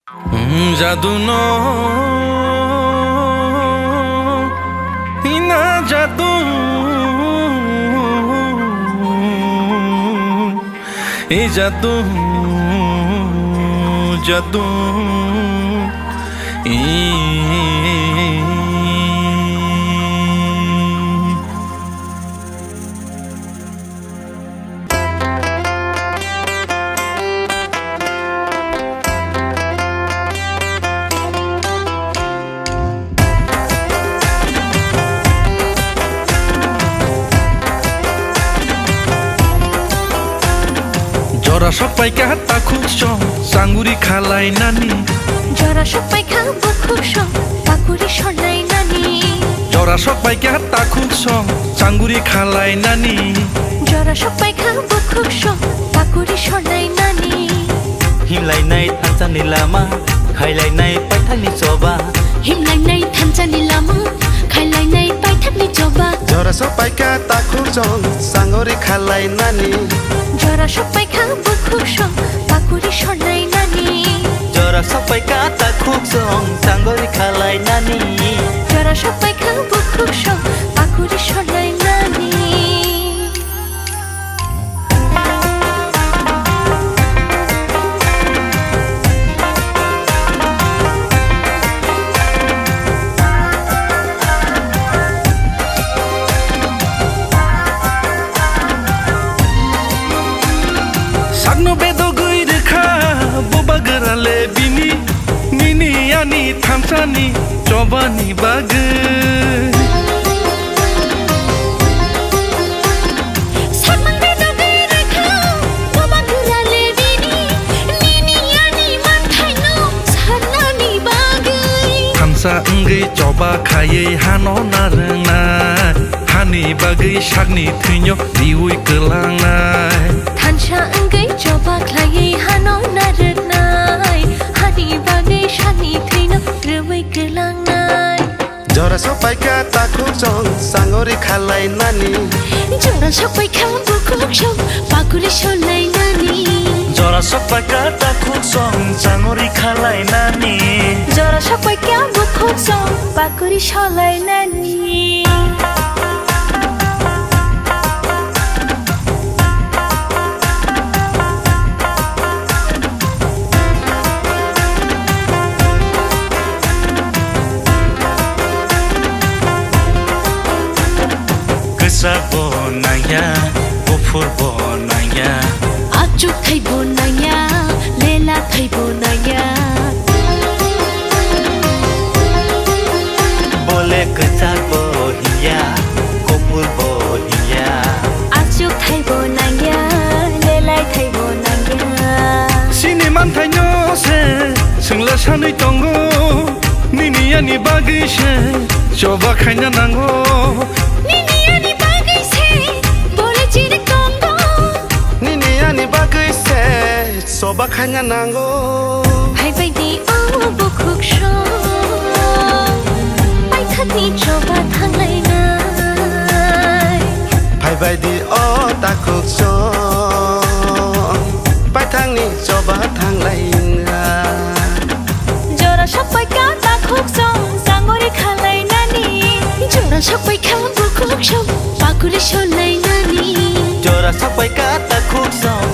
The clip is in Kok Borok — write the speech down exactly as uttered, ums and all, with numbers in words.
Jadu no, ina jadu, e jadu, jadu, e. Jora sok paikha takhuk song, changuri khalai nani. Jora sok paikha bukhuk song, pakuri sonai nani. Jora sok paikha takhuk song, changuri khalai nani. Jora sok paikha bukhuk song, pakuri sonai nani. Himlainai thansa ni lama, khailainai paithak ni choba. Himlainai thansa ni lama, khailainai paithak ni choba. Jora sok paikha takhuk song, changuri khalai nani. Jora sok paikha bukhuk song, pakuri sonai nani. Jora sok paikha takhuk song, changuri khalai nani. Jora sok paikha bukhuk song, pakuri sonai nani. Sakno bedogwi rwkha bubagra le bini, nini ani thansani chobani bagwi. Sakno bedogwi rwkha bubagra le bini, nini ani manthaino sanani bagwi. Thansa wngwi choba khaiwi hano narwknai, hani bagwi sakni thwino riui kwlangnai. Thansa wngwi choba khlaiwi hano narwknai, hani bagwi sakni thwino riui kwlangnai. Jora sok paikha takhuk song, changuri khalai nani. Jora sok paikha bukhuk song, pakuri sonai nani. Jora sok paikha takhuk song, changuri khalai nani. Jora sok paikha bukhuk song, pakuri sonai nani. Kwchak bo nangya, buphur bo nangya. Achuk thai bo nangya, lela thai bo nangya. Bole kwchak bo hiya, kopor bo hiya. Achuk thai bo nangya, lelai thai bo nangya. Chini manthaino se swngla sanwi tongo, nini ani bagwi se choba khaina nango. Nini ani bagwi se bole chini tongo. Nini ani bagwi se choba khaina nango. Phaibai di o bukhuk song, paithakni choba thanglainai. Phaibai di o takhuk song, paithakni choba thanglainai. Jora sok paikha takhuk song, changuri khalai nani. Jora sok paikha bukhuk song, pakuri sonai nani. Jora sok paikha takhuk song,